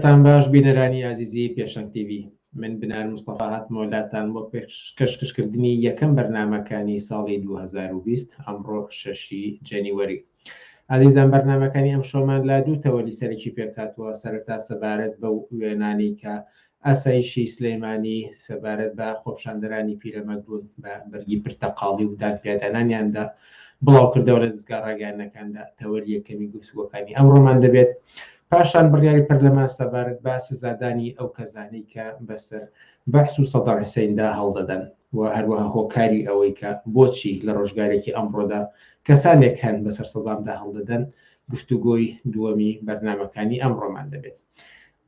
ئێوارەتان باش بینەرانی ئازیزی پێشەنگ تیڤی من بنار مستەفا هاتمەوە لاتان بۆ پێشکەشکردنی یەکەم بەرنامەکانی ساڵی 2020 ئەمڕۆ شەشی جەنیوەری ئازیزان بەرنامەکانی ئەم شەومان لە دوو تەوەری سەرەکی پێکهاتووە سەرەتا سەبارەت بەو وێنانەی کە ئاسایشی سلێمانی سەبارەت بە خۆپیشاندەرانی پیرەمەگرون بە بەرگی پرتەقاڵی و دانپیادانانیاندا بڵاوکردەوە لە دەزگا ڕاگەیاندنەکاندا تەوەری یەکەمی گفتوگۆکانی ئەمڕۆمان دەبێت. پاشان بڕیاری پەرلەمان سەبارەت بە سزادانی ئەو کەسانەی کە بەسەر بەعس و سەدام حسیندا هەڵدەدەن و هەروەها هۆکاری ئەوەی کە بۆچی لە ڕۆژگارێکی ئەمڕۆدا کەسانێک هەن بەسەر سەدامدا هەڵدەدەن گفتوگۆی دووەمی بەرنامەکانی ئەمڕۆمان دەبێت.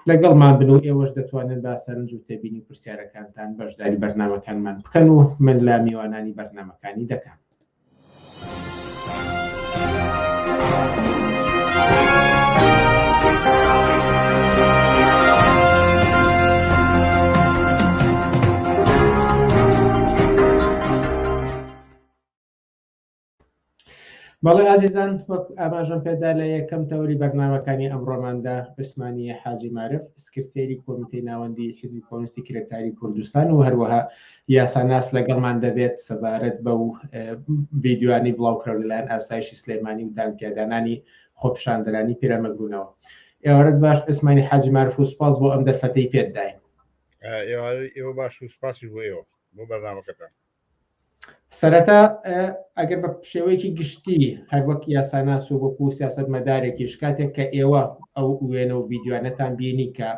لەگەڵمان بن و ئێوەش دەتوانن بە سەرنج و تێبینی و پرسیارەکانتان بەشداری بەرنامەکانمان بکەن و من لە میوانانی بەرنامەکانی دەکەم. بەڵێ ئازیزان وەک ئاماژەم پێدا لە یەکەم تەوەری بەرنامەکانی ئەمڕۆماندا عوسمانی حاجی مارف سکرتێری کۆمیتەی ناوەندی حیزبی کۆمۆنیستی کرێکاری کوردستان و هەروەها یاساناس لەگەڵمان دەبێت سەبارەت بەو ڤیدیۆانی بڵاوکراو لەلایەن ئاسایشی سلێمانی و دانپیادانانی خۆپیشاندەرانی پیرەمەگرونەوە. ئێوارەت باش عوسمانی حاجی مارف و سوپاس بۆ ئەم دەرفەتەی پێت داین. ئێوارەی ئێوە باش و سوپاسیش بۆ ئێوە بۆ بەرنامەکەتان. سەرەتا ئەگەر بە شێوەیەکی گشتی هەروەک یاساناس و وەکو سیاست مەدارێکیش کاتێک کە ئێوە ئەو وێنە و ڤیدیۆانەتان بینی کە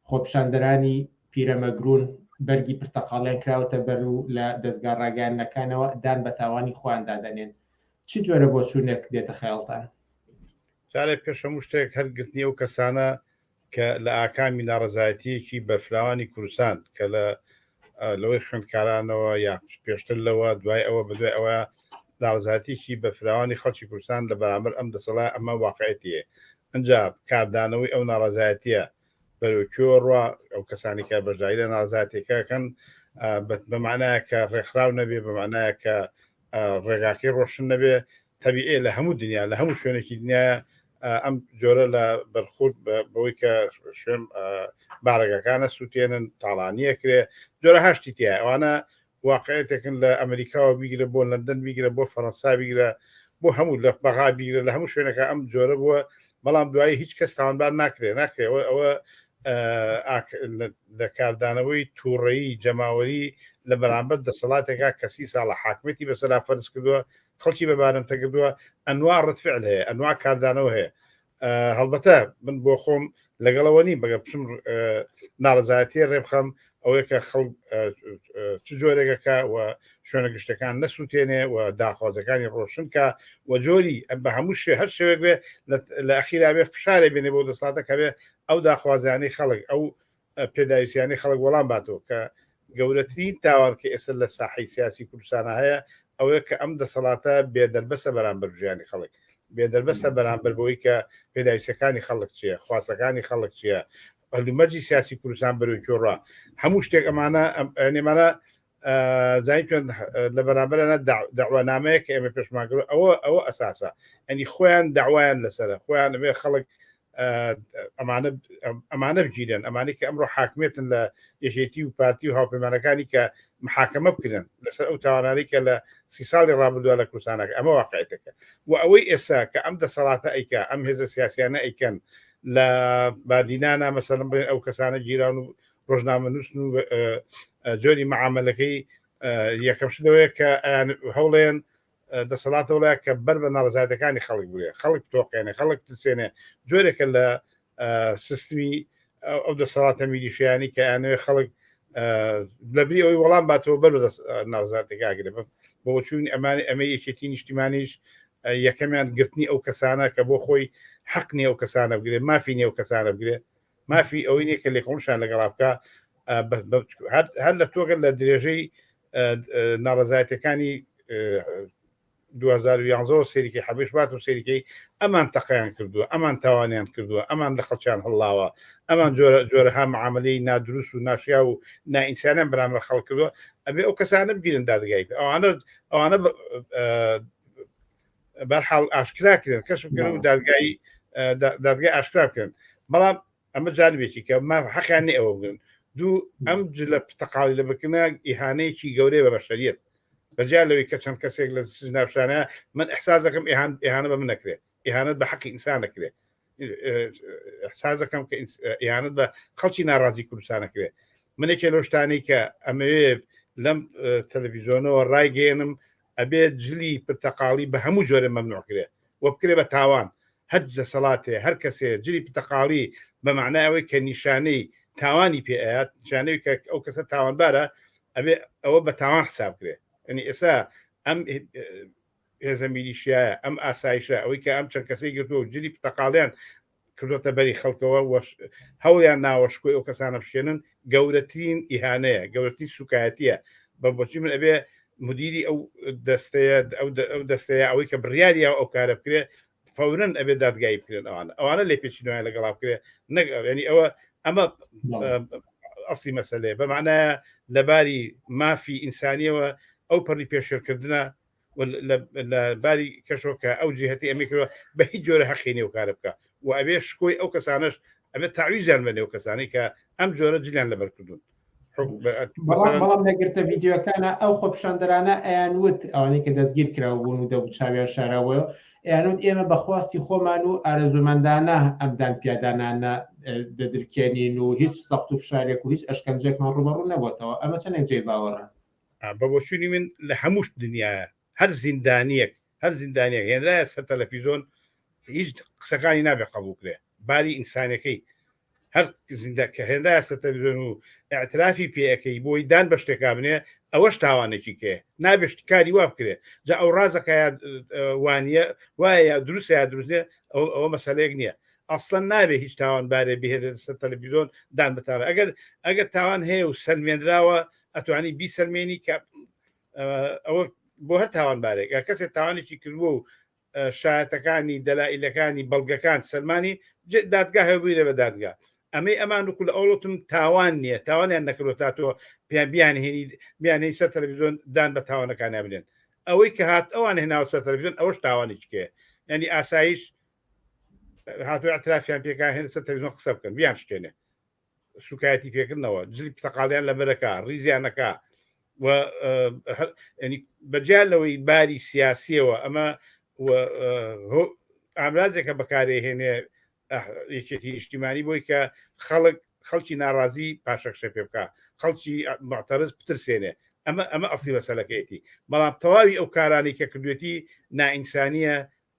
خۆپیشاندەرانی پیرەمەگرون بەرگی پرتەقاڵیان کراوەتە بەر و لە دەزگا ڕاگەیاندنەکانەوە دان بە تاوانی خۆیان دادەنێن چ جۆرە بۆچوونێک دێتە خەیاڵتان؟ جارێ پێش هەموو شتێک هەر گرتنی ئەو کەسانە کە لە ئاکامی ناڕەزایەتییەکی بەرفراوانی کوردستان کە لە لەوەی خوێندکارانەوە یا پێشتر لەوە دوای ئەوە بەدوای ئەوە ناڕەزایەتییەکی بەرفراوانی خەڵکی کوردستان لە بەرامبەر ئەم دەسەڵا ئەمە واقعێتیە ئەجا کاردانەوەی ئەو ناڕەزایەتیە بەرەو کوێ ڕوا ئەو کەسانی کە بەشداری لە ناڕەزایەتیەکە بە معنایە کە ڕێکخراو نەبێ بە معنایە کە ڕێگاکەی ڕۆشن نەبێ تەبیعیە لە هەموو دنیا لە هەموو شوێنێکی دنیا ئەم جۆرە لە بەرخورد بەوەی کە شوێن بارەگەکانە سووتێنن تاڵانیە کرێ جۆرە هەشتی تیا ئەوانە واقعێتێکن لە ئەمریکاوە بیگرە بۆ لەندەن بیگرە بۆ فەرەنسا بیگرە بۆ هەموو لە بەغا بیگرە لە هەموو شوێنەکە ئەم جۆرە بووە بەڵام دوایی هیچ کەس تاوانبار ناکرێ ناکرێ ئەوە لە کاردانەوەی تووڕەیی جەماوەری لە بەرامبەر دەسەڵاتێکا کەسی ساڵە حاکمێتی بەسەرا فەرز کردووە خەڵکی بە بارمتە کردووە ئەنوا ڕەد فعل هەیە ئەنوا کاردانەوە هەیە هەڵبەتە من بۆ خۆم لەگەڵەوە نیم بەگە بچم ناڕزایەتی ڕێبخەم ئەوەیە کە خەڵک چ جۆرێکەکە و شوێنە گشتەکان نەسووتێنێ و داخوازەکانی ڕۆشنکە و جۆری بە هەموو شێ هەر شێوێک بێ لە ئەخیرا بێ فشارێ بێنێ بۆ دەساتەکە بێ ئەو داخوازیانەی خەڵک ئەو پێداویستیانەی خەڵک وەڵام باتەوە کە گەورەترین تاوان کە ئێستا لە ساحەی سیاسی کوردستانە هەیە ئەوەیە کە ئەم دەسەڵاتە بێدەربەسە بەرامبەر ژیانی خەڵک بێدەربەسە بەرامبەر بەوەی کە پێداویستەکانی خەڵک چییە خواستەکانی خەڵک چییە هەلومەرجی سیاسی کوردستان بەرەو کوێ هەموو شتێک ئەمانە ئەمانە زانی چۆن لە بەرامبەرانە داوانامەیە کە ئێمە پێشمان کرد ئەوە ئەوە ئەساسە ئەنی خۆیان داوایان لەسرە خۆیان ئەبێ خەڵک ئەمانە ئەمانە بگیرن ئەمانەی کە ئەمڕۆ حاکمێتن لە یەکێتی و پارتی و هاوپەیمانەکانی کە محاکەمە بکرێن لەسەر ئەو تاوانانەی کە لە سی ساڵی ڕابردووە لە کوردستانەکە ئەمە واقعێتەکە و ئەوەی ئێستا کە ئەم دەسەڵاتە ئەیکا ئەم هێزە سیاسیانە ئەیکەن لە بادینانە مەسەلەن بڵێن ئەو کەسانە گیران و ڕۆژنامەنووسن و جۆری معاملەکەی یەکەم شت ئەوەیە کە هەوڵێن دەسەڵاتەوەڵە کە بەر بە ناڕزایەتەکانی خەڵک بگرێ خەڵک تۆقێنێ خەڵک ترسێنێ جۆرێکە لە سیستمی ئەو دەسەڵاتە میلیشیانی کە ئەیانەوێ خەڵک لەبری ئەوەی وەڵام باتەوە بەر ناڕزاتەکەگرێ بۆچوونی ئەمانی ئەمە یەکێتی نیشتیمانیش یەکەمیان گرتنی ئەو کەسانە کە بۆ خۆی حەق نیە ئەو کەسانە بگرێ مافی نیە ئەو کەسانە بگرێ مافی ئەوەی نیە کە لێکۆڵشان لەگەڵا بکە هەر لە تۆگەر لە درێژەی ناڕەزایەتەکانی 2011 سێریکی حەبیش بات و سێریکەی ئەمان تەقیان کردووە ئەمان تاوانیان کردووە ئەمان لە خەڵکیان هەڵاوە ئەمان جۆرە جۆرەها معاملەی نادروست و ناشیا و نائینسانیان بەرامبەر خەڵک کردووە ئەبێ ئەو کەسانە بگیرن دادگای ئەوانە ئەوانە بەرحاڵ ئاشکرا کرێن کەش بکەن و دادگای دادگای ئاشکرا بکەن بەڵام. ئەمە جانبێکی کە ما حەقیان نێ ئەوە بگرن. دوو، ئەم جلە پرتەقاڵی لە بکردنە ئیهانەیەکی گەورەیە بە بەشەریەت. بەجیا لەوەی کە چەند کەسێک لە سجنابشانە من ئیحساس دەکەم ئیهانە بە من نەکرێ، ئیهانەت بە حەقی ئینسان نەکرێ. ئیحساس دەکەم کە ئیهانەت بە خەڵکی ناڕازی کوردستان نەکرێ. من یەکێ لەو شتانەی کە ئەمەوێ لەم تەلەڤیزیۆنەوە ڕایگەیەنم ئەبێ جلی پرتەقاڵی بە هەموو جۆرێ مەمنوع کرێ و بکرێ بە تاوان. هەر دەسەڵاتێ، هەر کەسێ جلی پرتەقاڵی بە مەعنای ئەوەی کە نیشانەی تاوانی پێ ئەیات، نیشانەی کە ئەو کەسە تاوانبارە، ئەبێ ئەوە بە تاوان حساب کرێ. یعنی ئێستا ئەم هێزە میلیشیایە، ئەم ئاسایشە، ئەوەی کە ئەم چەند کەسەی گرتووە و جلی پرتەقاڵیان کردۆتە بەری خەڵکەوە و هەوڵیان ناوە شکۆی ئەو کەسانە بشێنن، گەورەترین ئیهانەیە، گەورەترین سوکایەتیە. بە بۆچی من ئەبێ مدیری ئەو دەستەیە، ئەو دەستەیە ئەوەی کە بڕیاری یاوە ئەو کارە بکرێ، فەورەن ئەبێ دادگایی بکرێن ئەوانە، ئەوانە لێپێچینەوەیان لەگەڵا بکرێ، نەک یعنی ئەوە ئەمە ئەسلی مەسەلەیە. بە معنایە لەباری مافی ئینسانیەوە ئەو پەڕی پێشێلکردنە لە باری کەشەوە کە ئەو جهتی ئەمەی کردوە بە هیچ جۆرە هەقی نیە و کارە بکە و ئەبێ شکۆی ئەو کەسانەش ئەبێ تاویزیان بە نێو کەسانی کە ئەم جۆرە جلیان لەبەر کردوون. بەڵام لە گرتە ڤیدیۆکانە ئەو خۆپیشاندەرانە ئەیان وت ئەوانەی کە دەستگیر کراو بوون و دەبوو چاویان شاراوە ئەیان وت ئێمە بە خواستی خۆمان و ئارەزوومەندانە ئەم دان پیادانانە دەدرکێنین و هیچ سەخت و فشارێک و هیچ ئەشکەنجێکمان ڕووبەڕوو نەبووەتەوە. ئەمە چەندێک جێی باوەڕە؟ بە بۆچوونی من لە هەموو دنیاە هەر زیندانیەک هەر زیندانیەک هێنرایە سەر تەلەفیزۆن هیچ قسەکانی نابێ قبول کرێ باری ئینسانەکەی هەر زیندە کە هێنرایە سەر تەلەفیزۆن و اعترافی پێەکەی بۆی دان بە شتێکا بنێ ئەوەش تاوانێکی کێ نابێت کاری وا بکرێ جا ئەو ڕازەکە وانە وایە یا دروستە یا دروست نیە ئەوە مەسەلەیەک نییە ئەسڵەن نابێ هیچ تاوان بارێ بهێنێت سەر تەلەفیزۆن دان بتارە ئەگەر ئەگەر تاوان هەیە و سەلمێنراوە ئەتوانی بیسەلمێنی کە ئەوە بۆ هەر تاوانبارێک ئەگەر کەسێک تاوانێکی کردووە و شایەتەکانی دەلائیلەکانی بەڵگەکان سەلمانی دادگا هەبوویرە بە دادگا ئەمەی ئەمان وکو لە ئەوڵتم تاوان نییە تاوانیان نەکردوە تا تۆ پیان بیان هێنی بیانەی سەر تەلەڤیزیۆن دان بە تاوانەکانیان بنێن ئەوەی کە هات ئەوان هێناوە سەر تەلەڤیزیۆن ئەوەش تاوانێکی کێ ینی ئاسایش هاتوو اعترافیان پێکا هێن سەر تەلەڤیزیۆن قسە بکەن بیان شکێنێ سوکایەتی پێکردنەوە جلی پرتەقاڵیان لەبەرەکە ڕیزیانەکە و بەجیا لەوەی باری سیاسیەوە ئەمە ئامرازێکە بەکارێهێنێ یەکێتی نیشتیمانی بۆی کە خەڵک خەڵکی ناڕازی پاشەکشە پێ بکە خەڵکی معتەرز بترسێنێ ئەمە ئەمە ئەسلی مەسەلەکەیەتی بەڵام تەواوی ئەو کارانی کە کردوێتی نائینسانیە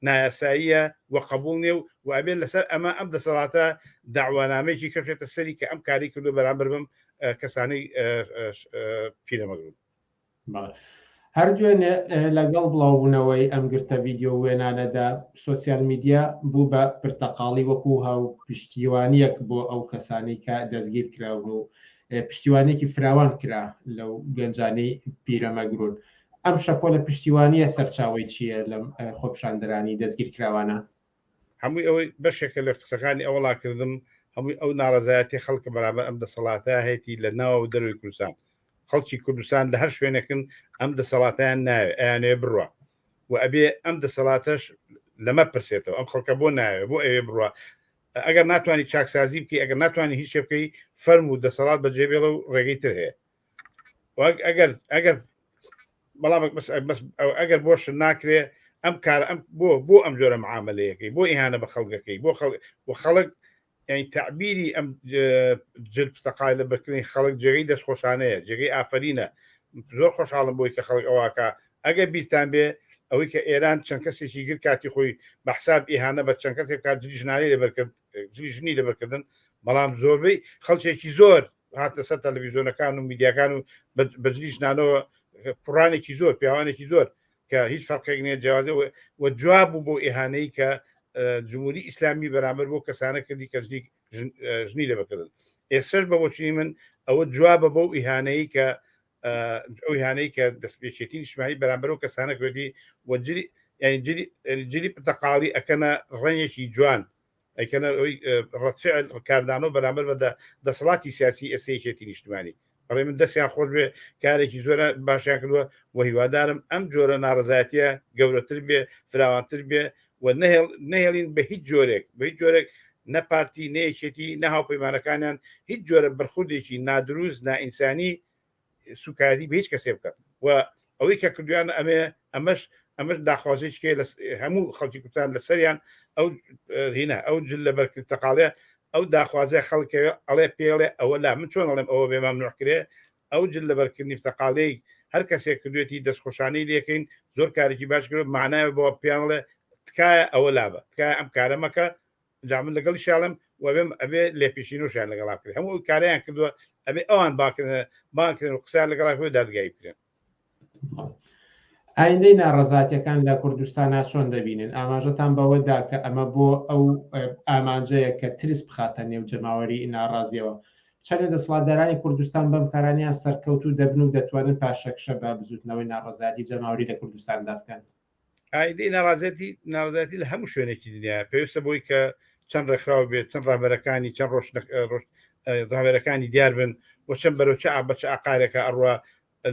نایاساییە و قبوڵ نیە و ئەبێت لەسەر ئەمە ئەم دەسەڵاتە داوانامەیەکی کەفێتە سەری کە ئەم کاری کردو بەرامبەر بم کەسانی پیرەمەگرون. هەر دوێنێ لەگەڵ بڵاوبوونەوەی ئەم گرتە ڤیدیۆ وێنانەدا سۆسیال میدیا بوو بە پرتەقاڵی وەکو هاو پشتیوانیەک بۆ ئەو کەسانی کە دەستگیر کراون و پشتیوانێکی فراوان کرا لەو گەنجانەی پیرەمەگرون. ئەم شەپۆلە پشتیوانییە سەرچاوەی چییە لەم خۆپیشاندەرانی دەستگیرکراوانە؟ هەمووی ئەوەی بەشێکە لە قسەکانی ئەوەڵا کردم، هەمووی ئەو ناڕەزایەتی خەڵکە بەرامبەر ئەم دەسەڵاتە هەیەتی لە ناوە و دەرەوەی کوردستان. خەڵکی کوردستان لە هەر شوێنێکن ئەم دەسەڵاتەیان ناوێ، ئەیانەوێ بڕوا و ئەبێ ئەم دەسەڵاتەش لەمە پرسێتەوە، ئەم خەڵکە بۆ ناوێ، بۆ ئەوێ بڕوا؟ ئەگەر ناتوانی چاکسازی بکەی، ئەگەر ناتوانی هیچ شتێ بکەی، فەرموو دەسەڵات بەجێ بێڵە و ڕێگەی تر هەیە. وەک ئەگەر ئەگەر بەڵام بەس بەس ئەگەر بۆش ناکرێ ئەم کار ئەم بۆ بۆ ئەم جۆرە معاملەیەکەی بۆ ئیهانە بە خەڵکەکەی بۆ خەڵک و خەڵک یعنی تعبیری ئەم جل پتەقای لە بەکردنی خەڵک جێگەی دەستخۆشانەیە جێگەی ئافرینە زۆر خۆشحاڵم بۆی کە خەڵک ئەوواکە ئەگەر بیرتان بێ ئەوەی کە ئێران چەند کەسێکی گر کاتی خۆی بە حساب ئیهانە بە چەند کەسێک کات جلی ژنانی لەبەرکرد جلی ژنی لەبەرکردن بەڵام زۆربەی خەڵکێکی زۆر هاتە سەر تەلەڤیزیۆنەکان و میدیاکان و بەجلی ژنانەوە کوڕانێکی زۆر پیاوانێکی زۆر کە هیچ فەرقێک نییە جیاوازی و جواب بوو بۆ ئیهانەی کە جمهوری ئیسلامی بەرامبەر بۆ کەسانە کردی کە ژنی لێ بکردن ئێستش بە بۆچینی من ئەوە جوابە بەو ئیهانەی کە ئەو ئیهانەی کە دەستپێچێتی نیشتمانی بەرامبەر و کەسانە کردی و جلی یعنی جلی جلی پرتەقاڵی ئەکەنە ڕەنگێکی جوان ئەیکەنە ئەوەی ڕەتفعل کاردانەوە بەرامبەر بە دەسەڵاتی سیاسی ئێستا یەکێتی نیشتمانی بەڵێ من دەستیان خۆش بێ کارێکی زۆر باشیان کردووە و هیوادارم ئەم جۆرە ناڕزایەتیە گەورەتر بێ فراوانتر بێ و نەهێڵین بە هیچ جۆرێک بە هیچ جۆرێک نە پارتی نە یەکێتی نە هاوپەیمانەکانیان هیچ جۆرە بەرخوردێکی نادروست نائینسانی سوکایەتی بە هیچ کەسێ بکەن و ئەوەی کە کردویان ئەمێ ئەمەش ئەمەش داخوازیکێ لە هەموو خەڵکی کوردستان لەسەریان ئەو هینا ئەو جل لەبەر تەقاڵێ ئەو داخوازیە خەڵکە ئەڵێ پێڵێ ئەوە لا من چۆن ئەڵێم ئەوە بێ مەمنوع کرێ ئەو جل لەبەرکردنی تەقاڵەی هەر کەسێک کردوێتی دەستخۆشانەی لێکەین زۆر کارێکی باش کرد معنای بۆ پێیانڵێ تکایە ئەوە لابە تکایە ئەم کارە مەکە جا من لەگەڵ شاڵم و بێم ئەبێ لێپیشینوشیان لەگەڵا بکرێت هەموو ئەو کاریان کردووە ئەبێ ئەوان باکرێن بانکرێن و قسەیان لەگەڵا بکرێت دادگایی بکرێن. ئایندەی ناڕەزاتیەکان لە کوردستانا چۆن دەبینن؟ ئاماژەتان بەوە دا کە ئەمە بۆ ئەو ئامانجەیە کە ترس بخاتە نێو جەماوەری ناڕازیەوە. چەندە دەسەڵاتدارانی کوردستان بەم کارانەیان سەرکەوتوو دەبن و دەتوانن پاشەکشە بە بزوتنەوەی ناڕەزایەتی جەماوەری لە کوردستاندا بکەن؟ ئایندەی ناڕازیەتی ناڕەزایەتی لە هەموو شوێنێکی دنیا پێویستە بۆی کە چەند ڕێکخراو بێت چەند ڕابەرەکانی چەند ڕۆشنە ڕابەرەکانی دیار بن و چەند بەرەو چ بە چ ئاقارێکە ئەڕوا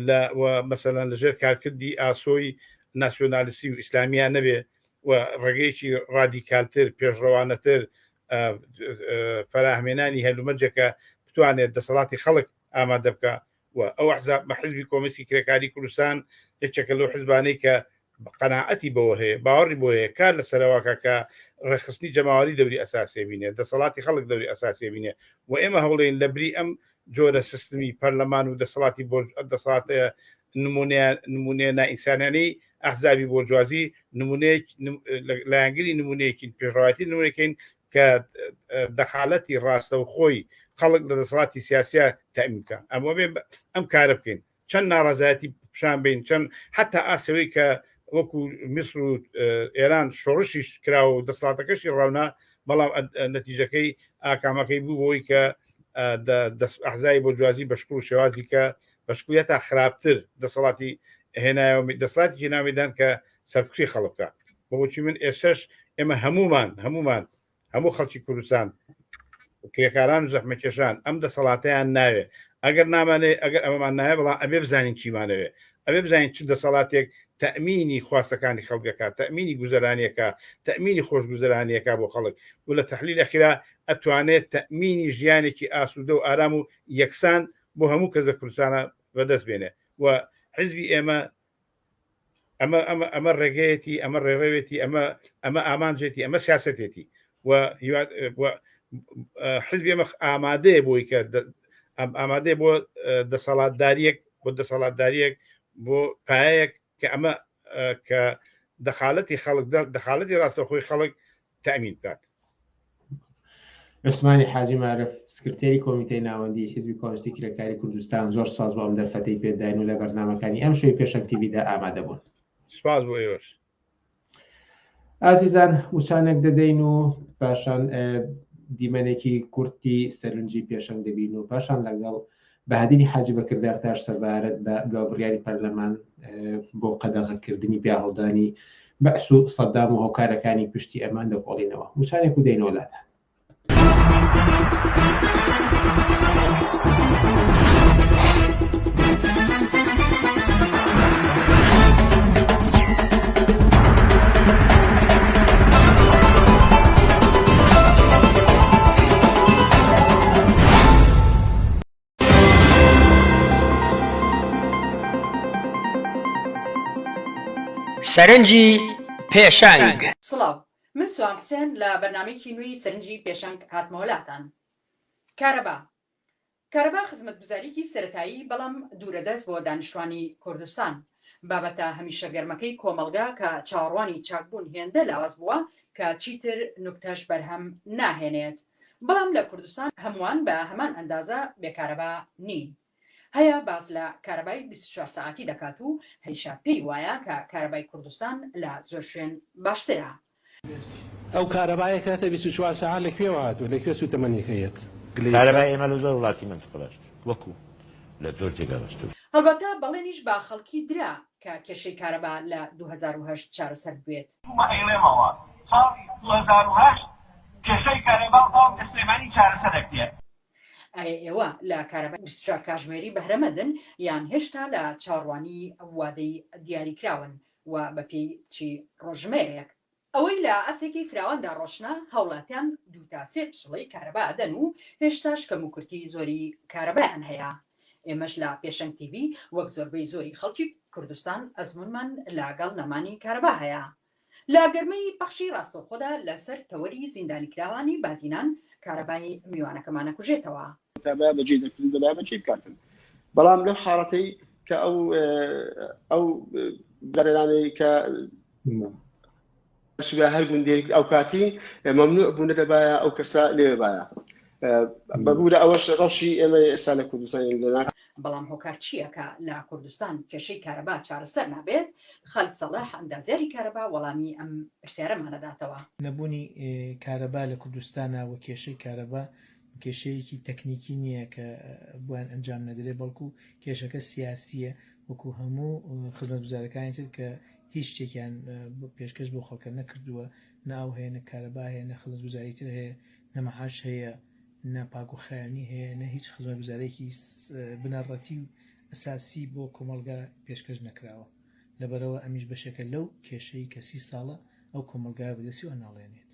لە و مەسەلەن لەژێر کارکردی ئاسۆی ناسیۆنالیستی و ئیسلامییا نەبێ و ڕێگەیەکی ڕادیکالتر، پێشڕەوانەتر، فەراهەمهێنانی هەلومەرجێکە بتوانێت دەسەڵاتی خەڵک ئامادە بکا و ئەو ئەحزاب بە حزبی کۆمۆنیستی کرێکاری کوردستان یەکێکە لەو حزبانەی کە قەناعەتی بەوە هەیە، باوەڕی بۆ هەیە، کار لەسەرەوەکە کە ڕێکخستنی جەماوەری دەوری ئەساسێ بینێ، دەسەڵاتی خەڵک دەوری ئەساسێ بینێ و ئێمە هەوڵێین لەبری ئەم جۆرە سیستمی پەرلەمان و دەسەڵاتی بۆ دەسەڵاتە نمونەیە نمونەیە نائینسانیانەی ئەحزابی بۆرجوازی نمونەیەک لایەنگری نمونەیەکین پێشڕەوایەتی نمونەکەین کە دەخالەتی ڕاستەوخۆی خەڵک لە دەسەڵاتی سیاسیا تەئمین بکە ئەمە بێ ئەم کارە بکەین چەند ناڕەزایەتی پیشان بین چەند حتا ئاسەوەی کە وەکو میسر و ئێران شۆڕشیش کراوە و دەسەڵاتەکەشی ڕاونا بەڵام نەتیجەکەی ئاکامەکەی بوو بۆی کە ئەحزای بۆ جوازی بە شکڵ و شێوازی کە بە شکڵ تا خراپتر دەسەڵاتی هێنایەوە دەسەڵاتی نامیدان کە سەرکوتی خەڵک بکە بۆچی من ئێسش ئێمە هەمومان هەمومان هەموو خەڵکی کوردستان کرێکاران و زەحمەتکێشان ئەم دەسەڵاتەیان ناوێ ئەگەر نامانێ ئەگەر ئەمەمان ناوێ بەڵام ئەبێ بزانین چیمانەوێ ئەبێ بزانین چ دەسەڵاتێک تەئمینی خواستەکانی خەڵکەکە تەئمینی گوزەرانیەکە تەئمینی خۆشگوزەرانیەکە بۆ خەڵک و لە تەحلیل ئەخیرا ئەتوانێت تەئمینی ژیانێکی ئاسوودە و ئارام و یەکسان بۆ هەموو کەس لە کوردستانە بەدەست بێنێ و حزبی ئێمە ئەمە ئەمە ئەمە ڕێگەیەتی ئەمە ڕێڕەوێتی ئەمە ئەمە ئامانجێتی ئەمە سیاستێتی و حزبی ئەمە ئامادەیە بۆی کە ئامادەیە بۆ دەسەڵاتداریەک بۆ دەسەڵاتداریەک بۆ پایەک کە ئەمە کە دەخالەتی خەڵک دەخالەتی ڕاستەخۆی خەڵک تەئمین بکات. عوسمانی حاجی مارف، سکرتێری کۆمیتەی ناوەندیی حیزبی کۆمۆنیستی کرێکاری کوردستان، زۆر سپاس بۆ ئەم دەرفەتەی پێت داین و لە بەرنامەکانی ئەمشەوی پێشەنگ تیڤیدا ئامادە بوون. سپاس بۆ ئێوەش. ئازیزان وچانێک دەدەین و پاشان دیمەنێکی کورتی سەرنجی پێشەنگ دەبین و پاشان لەگەڵ بەهادینی حاجی بەکردارتاش سەبارەت بە دوا بڕیاری پەرلەمان بۆ قەدەغەکردنی پیاهەڵدانی بەعس و سەدام و هۆکارەکانی پشتی ئەمان دەکۆڵینەوە. وچانێک و دێینەوە لاتان. سەرنجی پێشەنگ. سڵاو، من سوهام حسێن لە بەرنامەیەکی نوێی سەرنجی پێشەنگ هاتمەوە لاتان. کارەبا کارەبا خزمەتگوزارییەکی سەرەتایی بەڵام دوورەدەست بۆ دانیشتوانی کوردستان. بابەتە هەمیشە گەرمەکەی کۆمەڵگا کە چاوەڕوانی چاکبوون هێندە لاواز بووە کە چیتر نوکتەش بەرهەم ناهێنێت. بەڵام لە کوردستان هەمووان بە هەمان ئەندازە بێ کارەبا نین. هەیە باس لە کارەبای 24 سەعاتی دەکات و هەیشە پێی وایە کە کارەبای کوردستان لە زۆر شوێن باشترە. ئەو کارەبایە کە هەتە 24 سەعات لە کوێوە هاتووە؟ لە کوێ سووتەمەنیەکە یەت؟ کارەبای ئێمە لە زۆر وڵاتی مەنتقە باشتر وەکو لە زۆر جێگا باشتر. هەڵبەتە بەڵێنیش بە خەڵکی درا کە کێشەی کارەبا لە 2008 چارەسەر ببێت. چوومە ئەیڵێمەوە ساڵی 2008 کێشەی کارەبا و ئاو لە سلێمانی چارەسەر ئەکرێت. ئایا ئێوە لە کارەبای 24 کاژمێری بەهرەمەندن یان هێشتا لە چاوەڕوانی وادەی دیاریکراون و بەپێی چی ڕۆژژمێرێک؟ ئەوەی لە ئاستێکی فراواندا ڕۆشنە، هاوڵاتیان دوو تا سێ پسوڵەی کارەبا ئەدەن و هێشتاش کەموکورتی زۆری کارەبایان هەیە. ئێمەش لە پێشەنگ تیڤی وەک زۆربەی زۆری خەڵکی کوردستان ئەزموونمان لە گەڵ نەمانی کارەبا هەیە. لە گەرمەی پەخشی ڕاستەوخۆدا لە سەر تەوەری زیندانیکراوانی بادینان کارەبای میوانەکەمان ئەکوژێتەوە. تابا بەجێ دەکردن دەبا بەجێ بکاتن بەڵام لەو حاڵەتەی کە ئەو ئەو برادەرانەی کە چوە هەر گوندێک ئەو کاتی مەمنوع بوو نەدەبایە ئەو کەسە لێ باە بەبوورە ئەوەش ڕەوشی ئێمە ئێستا لە کوردستان لەنا بەڵام هۆکار چییە کە لە کوردستان کێشەی کارەبا چارەسەر نابێت؟ خالد ساڵح ئەندازیاری کارەبا وەڵامی ئەم پرسیارەمان ئەداتەوە. نەبوونی کارەبا لە کوردستانا و کێشەی کارەبا کێشەیەکی تەکنیکی نییە کە بۆیان ئەنجام نەدرێت بەڵکو کێشەکە سیاسییە وەکو هەموو خزمەتگوزارەکانی تر کە هیچ شتێکیان پێشکەش بۆ خەڵکە نەکردووە، نە ئاو هەیە، نە کارەبا هەیە، نە خزمەتگوزاری تر هەیە، نە مەعاش هەیە، نە پاکوخاوێنی هەیە، نە هیچ خزمەتگوزارێکی بنەڕەتی و ئەساسی بۆ کۆمەڵگا پێشکەش نەکراوە. لەبەرئەوە ئەمیش بەشێکە لەو کێشەی کە سی ساڵە ئەو کۆمەڵگایە بەدەستی ئەناڵێنێت.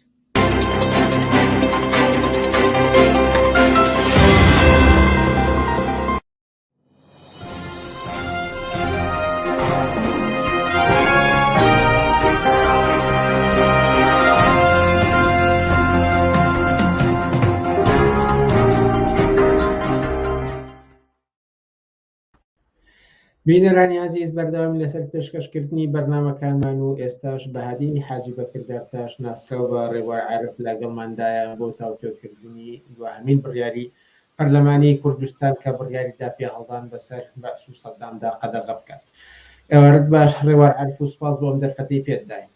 بینەرانی ئازیز بەردەوامی لەسەر پێشکەشکردنی بەرنامەکانمان و ئێستاش بەهادینی حاجی بەکر دارتاش ناسراو بە ڕێبوار عارف لەگەڵماندایە بۆ تاوتوێکردنی دواهەمین بڕیاری پەرلەمانی کوردستان کە بڕیاری دا پێهەڵدان بەسەر بەعس و سەدامدا قەدەغە بکات. ئێوارەت باش ڕێوار عارف و سوپاس بۆ ئەم دەرفەتەی پێت داین.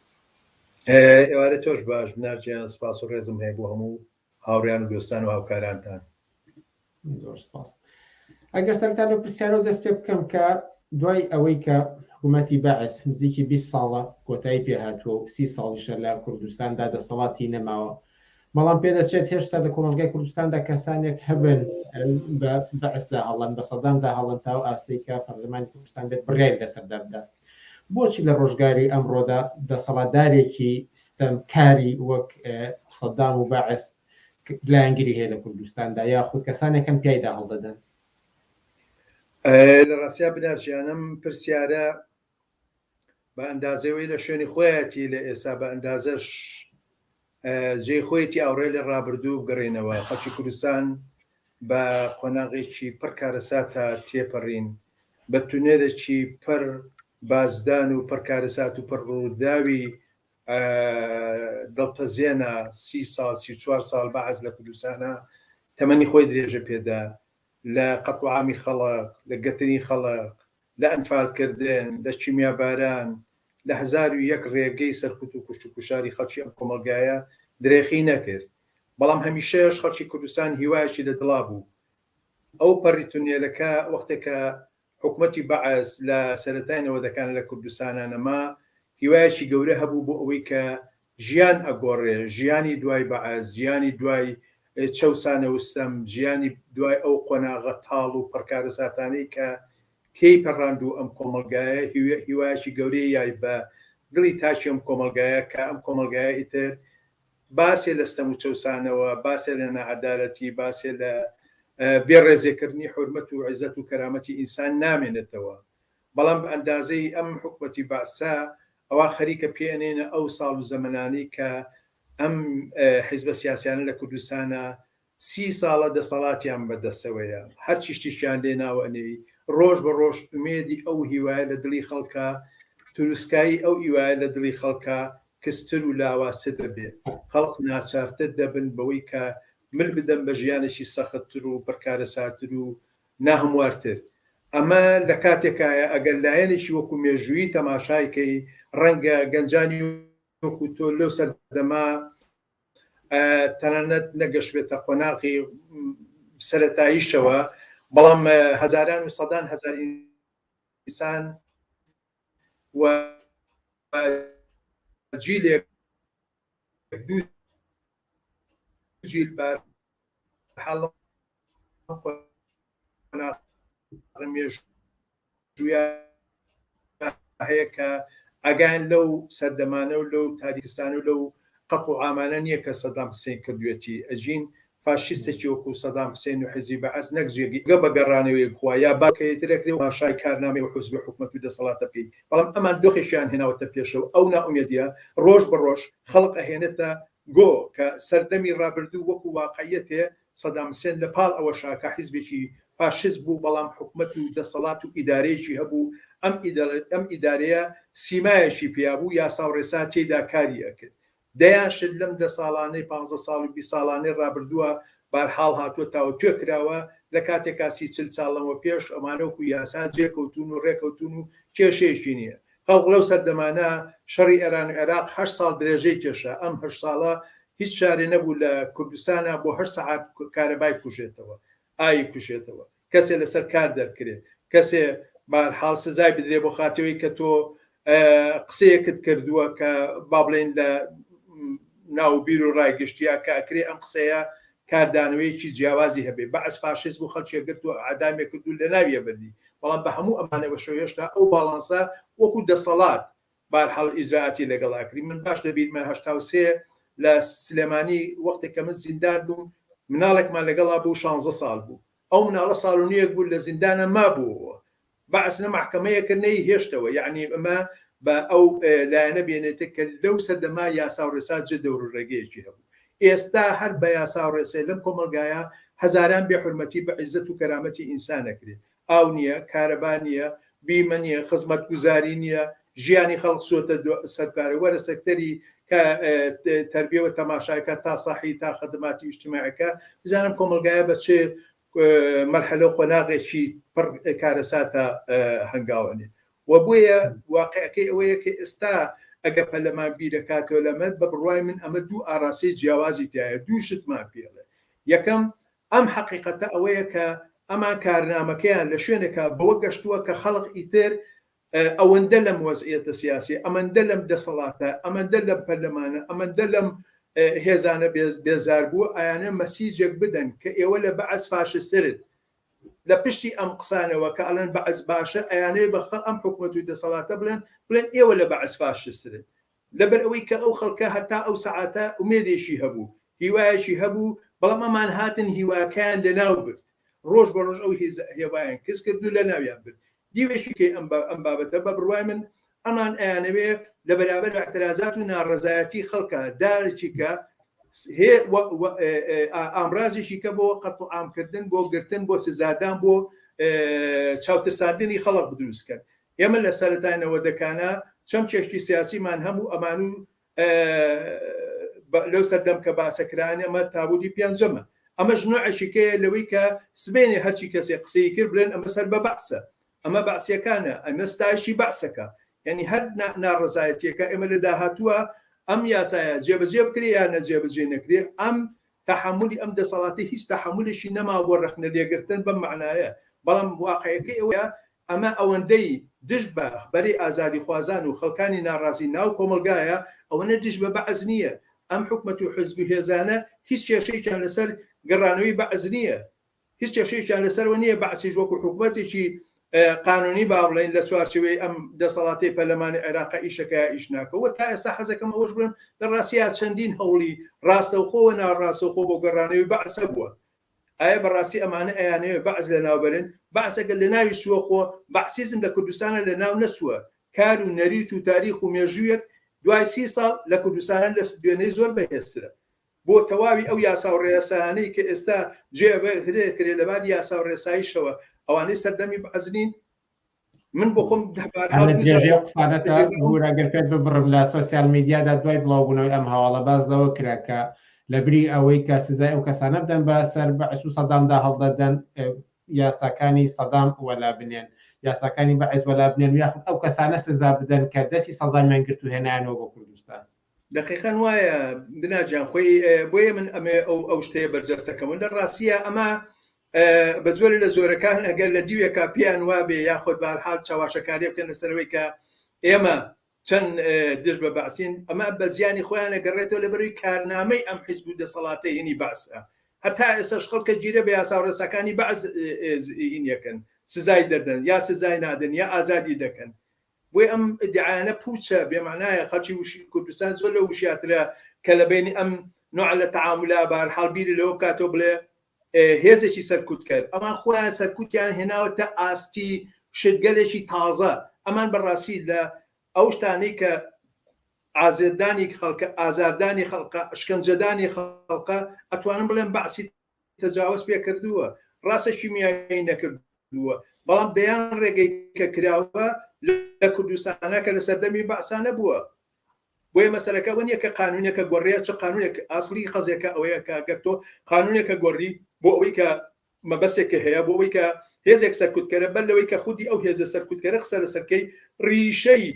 ئێوارەی تۆش باش بنار گیان، سوپاس و ڕێزم هەیە بۆ هەموو هاوڕێیان و دۆستان و هاوکارانتان. زۆر سپاس. ئەگەر سەرەتا لەو پرسیارەوە دەست پێ بکەم کە دوای ئەوەی کە حکوومەتی بەعس نزیکی 20 ساڵە کۆتایی پێهاتووە و سی ساڵیشە لە کوردستاندا دەسەڵاتی نەماوە، بەڵام پێدەچێت هێشتا لە کۆمەڵگای کوردستاندا کەسانێک هەبن بە بەعسدا هەڵەن، بە سەدامدا هەڵەن تا ئەو ئاستەی کە پەرلەمانی کوردستان بێت بڕیاری لەسەردا بدات. بۆچی لە ڕۆژگاری ئەمڕۆدا دەسەڵاتدارێکی ستەمکاری وەک سەدام و بەعس لایەنگری هەیە لە کوردستاندا یاخود کەسانێک هەن پیایدا هەڵدەدەن؟ لە ڕاستیا بنار جیان ئەم پرسیارە بە ئەندازەوەی لە شوێنی خۆیەتی لە ئێسا بە ئەندازەش جێی خۆیەتی ئاوڕێ لە ڕابردوو بگەڕێنەوە خەڵکی کوردستان بە قۆناغێکی پڕ کارەساتە تێپەڕین بە تونێلێکی پڕ بازدان و پڕ کارەسات و پڕ ڕووداوی دڵتەزێنە سی ساڵ 34 ساڵ بەعس لە کوردستانە تەمەنی خۆی درێژە پێدا لە قەتڵ و عامی خەڵک لە گەتنی خەڵک لە ئەنفالکردن، لە کیمیاباران، لە 1001 ڕێگەی سەرکوت و کوشت و کوشاری خەڵکی ئەم کۆمەڵگایە درێخی نەکرد. بەڵام هەمیشەش خەڵکی کوردستان هیوایەکی لە دڵا بوو. ئەو پەڕی تونێلەکە وەختێک کە حکومەتی بەعس لە سەرەتای نەوەدەکان لە کوردستانا نەما، هیوایەکی گەورە هەبوو بۆ ئەوەی کە ژیان ئەگۆڕێ، ژیانی دوای بەعس، ژیانی دوای چەوسانەوە ستەم، ژیانی دوای ئەو قۆناغە تاڵ و پڕ کارەساتانەی کە تێی پەڕاندوو ئەم کۆمەڵگایە، هیوایەکی گەورەی یای بە دڵی تاکی ئەم کۆمەڵگایە کە ئەم کۆمەڵگایە ئیتر باسێ لە ستەم و چەوسانەوە، باسێ لە ناعەدالەتی، باسێ لە بێ ڕێزێکردنی حورمەت و عیزەت و کەرامەتی ئینسان نامێنێتەوە. بەڵام بە ئەندازەی ئەم حکومەتی بەعسە ئەوا خەریکە پێ ئەنێنە ئەو ساڵ و زەمەنانەی کە ئەم حیزبە سیاسیانە لە کوردستانا سی ساڵە دەسەڵاتیان بە دەستەوەیە هەرچی شتێکیان لێ ناوە ئەنێی ڕۆژ بە ڕۆژ ئومێدی ئەو هیوایە لە دڵی خەڵکا تروسکایی ئەو ئیوایە لە دڵی خەڵکا کزتر و لاوازتر دەبێت خەڵک ناچارتر دەبن بەوەی کە مل بدەن بە ژیانێکی سەختتر و پڕکارەساتر و ناهەموارتر. ئەمە لە کاتێکایە ئەگەر لایەنێکی وەکو مێژوویی تەماشای کەی ڕەنگە گەنجانی وەکو تۆ لەو سەردەمە تەنانەت نەگەشتبێتە قۆناغی سەرەتاییشەوە، بەڵام هەزاران و سەدان هەزار ئینسان و جیلێک دوو جیل بەهەرحاڵ قۆناغی مێژوویە هەیە کە ئاگایان لەو سەردەمانە و لەو تاریکستان و لەو قەتڵ و عامانە نییە کە سەدام حسین کردوێتی ئەژین فاشیستێکی وەکو سەدام حسین و حزبی بەعس نەک جێگە بە گەڕانەوەی خوا یا باکەیتر ئەکرێ و ماشای کارنامەی و حزب و حکومەت و دەسەڵاتە بکەی بەڵام ئەمان دۆخێکیان هێناوەتە پێشەوە ئەو نائومێدیە ڕۆژ بە ڕۆژ خەڵک ئەهێنێتە گۆ کە سەردەمی ڕابردوو وەکو واقعیەتێ سەدام حسێن لە پاڵ ئەوەشا کە حیزبێکی فاشیست بوو بەڵام حکومەت و دەسەڵات و ئیدارەیەکی هەبوو ئەم ئەم ئیدارەیە سیمایەکی پیا بوو یاسا و ڕێسا تێیدا کاری ئەکرد دەیان شت لەم دە ساڵانەی پانزە ساڵ و 20 ساڵانەی ڕابردووە بارحاڵ هاتووە تاوتوێ کراوە لە کاتێکا سی چل ساڵ لەمە پێش ئەمانە وەکو یاسا جێکەوتوون و ڕێکەوتوون و کێشەیەکی نییە خەڵک لەو سەردەمانە شەڕی ئێران و عێراق هەشت ساڵ درێژەی کێشا، ئەم هەشت ساڵە هیچ شارێ نەبوو لە کوردستانا بۆ هەشت سەعات کارەبای بکوژێتەوە، ئاوی بکوژێتەوە، کەسێ لەسەر کار دەرکرێ، کەسێ بەهەرحاڵ سزای بدرێ بۆ خاترەوەی کە تۆ قسەیەکت کردووە کە با بڵێین لە ناو بیر و ڕای گشتیا کە ئەکرێ ئەم قسەیە کاردانەوەیەکی جیاوازی هەبێ. بەعس فاشیست بوو خەڵکی گرت و ئەعدامی کرد و لەناویە بردی، بەڵام بە هەموو ئەمانەوەشەوە هێشتا ئەو باڵانسە وەکو دەسەڵات بارحاڵ ئیجرائاتی لەگەڵ ئەکری. من باش لەبیرمە 83 لە سلێمانی وەختێک کە من زیندان بووم مناڵێکمان لەگەڵا بوو 16 ساڵ بوو، ئەو مناڵە ساڵ و نیوێک بوو لە زیندانە مابووەوە، بەعس نە مەحکەمەیە کرد نەی هێشتەوە، یەعنی ئەمە بە ئەو لایەنە بێنێتە کە لەو سەردەما یاسا و ڕێسا جێ دەور و ڕێگەیەکی هەبوو. ئێستا هەر بە یاسا و ڕێسێ لەم کۆمەڵگایە هەزاران بێ حورمەتی بە عیزەت و کەرامەتی ئینسان ئەکرێ. ئاو نییە، کارەبا نییە، بیمە نییە، خزمەتگوزاری نییە، ژیانی خەڵک چووەتە سەرکارە. وەرە سەکتەری کە تەربیەوە تەماشاکە تا سەحی تا خەدەماتی ئیجتیماعیەکە بزانم کۆمەڵگایە بە چ مەرحەلە و قۆناغێکی پڕ کارەساتە هەنگاوەنێ و بۆیە واقعەکەی ئەوەیە کە ئێستا ئەگە پەرلەمان بیرەکاتەوە لەمە بە بڕوای من ئەمە دوو ئاراستەی جیاوازی تایە دوو شتمان پێڵێ یەکەم ئەم حەقیقەتە ئەوەیە کە ئەمان کارنامەکەیان لە شوێنێکا بەوە گەشتووە کە خەڵک ئیتر ئەوەندە لەم وەزعیەتە سیاسیە، ئەمەندە لەم دەسەڵاتە، ئەمەندە لەم پەرلەمانە، ئەمەندە لەم هێزانە بێزار بووە، ئایانە مەسیجێک بدەن کە ئێوە لە بەعس فاشسترن. لە پشتی ئەم قسانەوە کە ئەڵێن بەعس باشە، ئەیانەوێ بە ئەم حکومەت و دەسەڵاتە بڵێن، بڵێن ئێوە لە بەعس فاشسترن. لەبەر ئەوەی کە ئەو خەڵکە هەتا ئەو سەعاتە ئومێدێکی هەبوو، هیوایەکی هەبوو، بەڵام ئەمان هاتن هیواکەیان لەناو برد. ڕۆژ بە ڕۆژ ئەو هێوایان کز کرد و لەناویان برد. دیوێکی کەی ئەم ئەم بابەتە بە بڕوای من ئەمان ئەیانەوێ لە بەرابەر ئیعترازات و ناڕەزایەتی خەڵکە دارێکی کە هێ ئامرازێکی کە بۆ قەتڵ عام کردن بۆ گرتن بۆ سزادان بۆ چاوترساندنی خەڵک بدروست کەن ئێمە لە سەرەتای نەوەدەکانە چەمکێکی سیاسیمان هەبوو ئەمان و لەو سەردەم کە باسەکران ئەمە تابوتی پێنجەمە ئەمەش نوعێکی کەیە لەوەی کە سبەینێ هەرچی کەسێ قسەی کرد بڵێن ئەمە سەر بە بەعسە ئەمە بەعسیەکانە ئەمە ستایشی بەعسەکە یعنی هەر ناڕەزایەتیەکە ئێمە لە داهاتووە ئەم یاسایە جێبەجێ بکرێ یا نەجێبەجێ نەکرێ ئەم تەحەمولی ئەم دەسەڵاتی هیچ تەحەمولێکی نەما بۆ ڕەخنە لێگرتن بەم معنایە بەڵام واقعەکەی ئەوەیە ئەمە ئەوەندەی دژ بە بەرەی ئازادیخوازان و خەڵکانی ناڕازی ناو کۆمەڵگایە، ئەوەنە دژ بە بەعس نییە. ئەم حکومەت و حزب و هێزانە هیچ کێشەیەکیان لەسەر گەڕانەوەی بەعس نییە. هیچ کێشەیەکیان لەسەرەوە نییە بەعسیش وەکو حکومەتێکی قانونی با بڵێین لە چوارچێوەی ئەم دەسەڵاتەی پەرلەمانی عێراقە ئیشەکە یا ئیش ناکە و تا ئێستا حەزەکەم ئەوەش بڵێم لە ڕاستیا چەندین هەوڵی ڕاستەوخۆ و ناڕاستەوخۆ بۆ گەڕانەوەی بەعس هەبووە. ئایا بەڕاستی ئەمانە ئەیانەوێ بەعس لەناوبەرن؟ بەعس ئەگەر لەناویش چووە خۆ بەعسیزم لە کوردستانا لەناو نەچووە، کار و نەریت و تاریخ و مێژوویەک دوای سی ساڵ لە کوردستانا لە دوێنێی زۆر بەهێزترە. بۆ تەواوی ئەو یاسا و ڕێسایانەی کە ئێستا جێ بەجێ کرێ لە باری یاسا و ڕێساییشەوە ئەوانەی سەردەمی بەعس نین؟ من بۆ خۆم لە درێژەی ئەو قسانەتە بورە ئەگەر پێت ببڕم لە سۆسیال میدیادا دوای بڵاوبوونەوەی ئەم هەواڵە باس لەوە کرا کە لە بری ئەوەی کە سزای ئەو کەسانە بدەن بە سەر بەعس و سەدامدا هەڵدەدەن یاساکانی سەدام وەلا بنێن یاساکانی بەعس وەلا بنێن و یاخود ئەو کەسانە سزا بدەن کە دەستی سەدامیان گرت و هێنایانەوە بۆ کوردستان. دەقیقەن وایە بناجان خۆی بۆیە من ئەمێ ئەو ئەو شتەیە بەرجەستەکەم لە ڕاستیە ئەمە بە جۆرێ لە جۆرەکان ئەگەر لە دیوێکا پێیان وابێ یاخود بەهەرحاڵ چەواشەکاری بکەن لەسەرەوەی کە ئێمە چەند دژ بە بەعسین ئەمە بە زیانی خۆیان ئەگەڕێتەوە لەبەروی کارنامەی ئەم حیزب و دەسەڵاتەی هینی بەعسە هەتا ئێستاش خەڵکە گیرە بە یاسا و ڕێساکانی بەعس هینیەکەن سزای دەدەن یا سزای نادەن یا ئازادی دەکەن. بۆیە ئەم ئیدعایانە پوچە، بێمانایە، خەڵکی کوردستان زۆر لەو وشیاترە کە لە بەینی ئەم نوعە لە تەعامولە بەهەرحاڵ بیری لەوە بکاتەوە بڵێ هێزێکی سەرکوتکەر، ئەمان خۆیان سەرکوتیان هێناوەتە ئاستی شتگەلێکی تازە، ئەمان بەڕاستی لە ئەو شتانەی کە ئازێتدانی خەڵکە، ئازاردانی خەڵکە، ئەشکەنجەدانی خەڵکە، ئەتوانم بڵێم بەعسی تەجاوەز پێ کردووە، ڕاستە کیمیایی نەکردووە، بەڵام دەیان ڕێگەی کە کراوە لە کوردستانە کە لە سەردەمی بەعسا نەبووە. بۆیە مەسەلەکە ئەوە نییە کە قانونێکە گۆڕێ چ قانونێک، ئەسڵی قەزیەکە ئەوەیە کە گەر تۆ قانونێکە گۆڕی بۆ ئەوەی کە مەبەستێکە هەیە، بۆ ئەوەی کە هێزێک سەرکوتکەرە، بەر لەوەی کە خودی ئەو هێزە سەرکوتکەرە قسە لەسەر کەی، ڕیشەی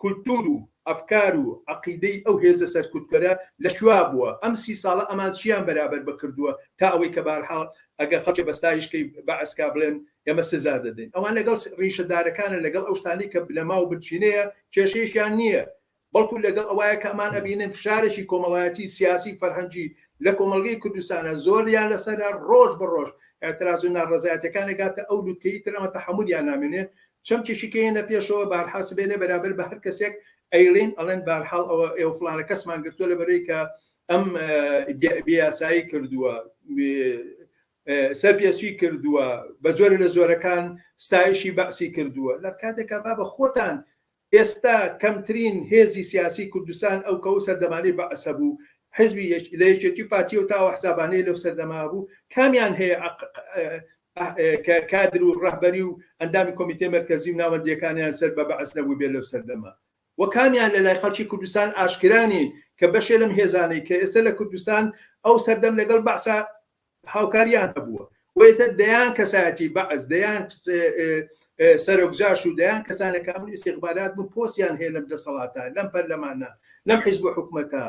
کولتوور و ئەفکار و عەقیدەی ئەو هێزە سەرکوتکەرە لە کوێ بووە؟ ئەم سی ساڵە ئەمان چیان بەرابەر بە کردووە تا ئەوەی کە بەهەرحاڵ ئەگەر خەڵکێ بە ستایش کەی بەعس کا بڵێن ئێمە سزا دەدەین؟ ئەوان لەگەڵ ڕیشەدارەکانە لەگەڵ ئەو شتانەی کە بنەما و بنچینەیە کێشەیەکیان نییە بەڵکو لەگەڵ ئەوایە کە ئەمان ئەبینن فشارێکی کۆمەڵایەتی، سیاسی، فەرهەنگی لە کۆمەڵگەی کوردستانە زۆریان لەسەرە ڕۆژ بە ڕۆژ ئیعتراز و ناڕەزایەتیەکان ئەگاتە ئەو لوتکەی تر ئەمە تەحەمولیان نامێنێ چەمکێکی کە یەنە پێشەوە بەهەرحاڵ سبەینێ بەرابەر بە هەر کەسێک ئەیڵین ئەڵێن بەهەرحاڵ ئەوە ئێوە فڵانە کەسمان گرتووە لەبەرەی کە ئەم بێیاسایی کردووە سەرپێچی کردووە بە جۆرە لە جۆرەکان ستایشی بەعسی کردووە لە کاتێکا بابە خۆتان ئێستا کەمترین هێزی سیاسی کوردستان ئەو کە ئەو سەردەمانەی بەعس هەبوو حزبی لە یەکێتی پارتی و تاوە حسابانەی لەو سەردەما بوو کامیان هەیە کە کادر و ڕەهبەری و ئەندامی کۆمیتەی مەرکەزی و ناوەندییەکانیان سەر بە بەعس نەبووبێ لەو سەردەمە و کامیان لە لای خەڵکی کوردستان ئاشکرا نین کە بەشێ لەم هێزانەی کە ئێستا لە کوردستان ئەو سەردەم لەگەڵ بەعسا هاوکاریان هەبووە و ئێتە دەیان کەسایەتی بەعس دەیان سەرۆک جاش و دەیان کەسانێک کە ئەمن ئیستیخبارات بوون پۆستیان هەیە لەم دەسەڵاتە لەم پەرلەمانە لەم حیزب و حکومەتە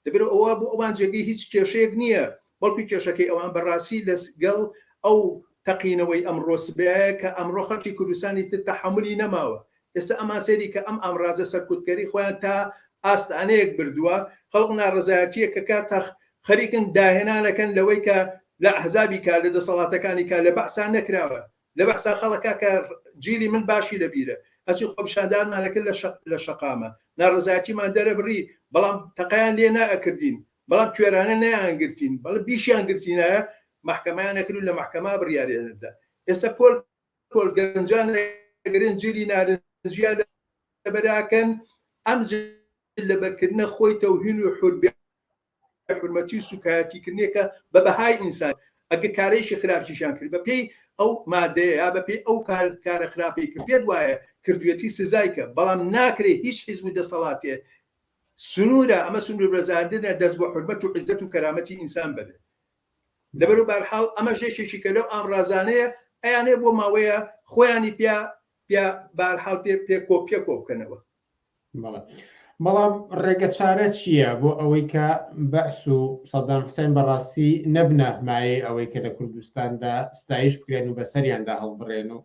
لەبەر ئەوە بۆ ئەوان جێگەی هیچ کێشەیەک نییە، بەڵکو کێشەکەی ئەوان بەڕاستی لەگەڵ ئەو تەقینەوەی ئەمڕۆ سبەیە کە ئەمڕۆ خەڵکی کوردستانی تر تەحەمولی نەماوە. ئێستا ئەمان سەیری کە ئەم ئامرازە سەرکوتکەری خۆیان تا ئاستانەیەک بردووە، خەڵک ناڕەزایەتییەک کە تا خەریکن داهێنانەکەن لەوەی کە لە ئەحزابی کا لە دەسەڵاتەکانی کا لە بەعسا نەکراوە. لە بەعسا خەڵک کاکە جیلی من باشی لەبیرە هەرچی خۆپیشاندانمان ئەکرد لە شەقامە ناڕەزایەتیمان دەرەبڕی بەڵام تەقەیان لێ نائەکردین بەڵام کوێرانە نەیانگرتین بەڵام بیشیان گرتینایە مەحکەمەیان ئەکرد و لە مەحکەمە بڕیاریان ئەدا ئێستا پۆل پۆل گەنجان ئەگرن جلی نارنجیان لەبەراکەن ئەم جل لەبەرکردنە خۆی تەوهین و حور حورمەتی و سوکایەتی کردنێکە بە بەهای ئینسان ئەگەر کارێکی خراپیشیان کرد بە پێی ئەو مادەیە یا بە پێی ئەو کار کارە خراپەی کە پێت وایە کردوێتی سزای کە بەڵام ناکرێ هیچ حیزب و دەسەڵاتێ سنوورە ئەمە سنوور بەزاندنە دەست بۆ حورمەت و عیزەت و کەرامەتی ئینسان بەرێ لەبەر و بارحاڵ ئەمەش یەکێکی کە لەو ئامرازانەیە ئەیانێ بۆ ماوەیە خۆیانی پیا پیا بارحاڵ پێ پێ کۆ پێ کۆ بکەنەوە بەڵێ بەڵام ڕێگە چارە چییە بۆ ئەوەی کە بەعس و سەدام حسێن بەڕاستی نەبنە مایەی ئەوەی کە لە کوردستاندا ستایش بکرێن و بەسەریاندا هەڵبڕێن و